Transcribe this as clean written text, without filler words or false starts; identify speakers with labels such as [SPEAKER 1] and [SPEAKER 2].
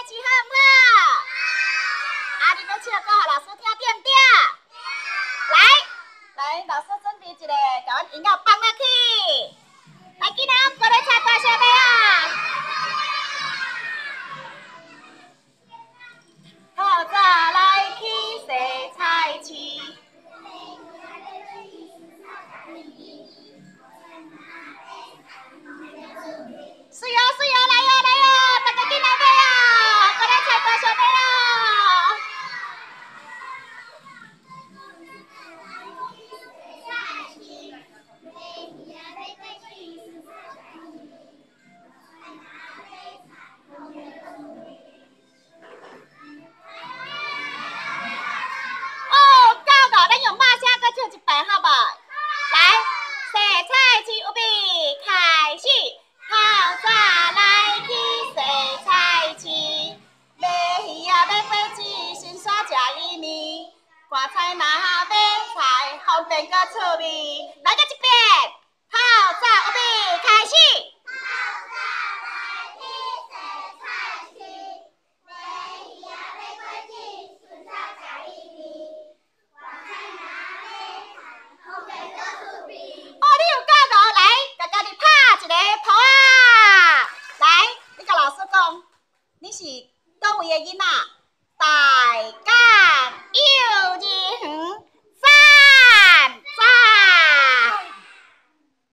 [SPEAKER 1] 市好毋好？啊，你欲唱歌予老師聽對毋對？來，來，老師準備一个，共阮音樂放落去。來，囡仔，過來菜大小妹啊！透早來去洗菜市。水哦水哦，來哦來哦，大家緊來買哦，過來菜大小妹哦。哦，夠了，咱用肉聲閣唱一擺好無？來，洗菜市預備開始。透早來去洗菜市，買魚仔買果子，新鮮食伊麵。寒菜若買菜，方便閣趣味。來閣一遍，透早預備開始。
[SPEAKER 2] 透早來去洗菜市，買魚仔買果子，新鮮食伊麵。寒菜若買菜，方便閣趣味。
[SPEAKER 1] 哦，你有夠𠢕，來，共家己拍一个噗仔。來，你共老師講，你是佗位的囡仔？大甲幼兒園。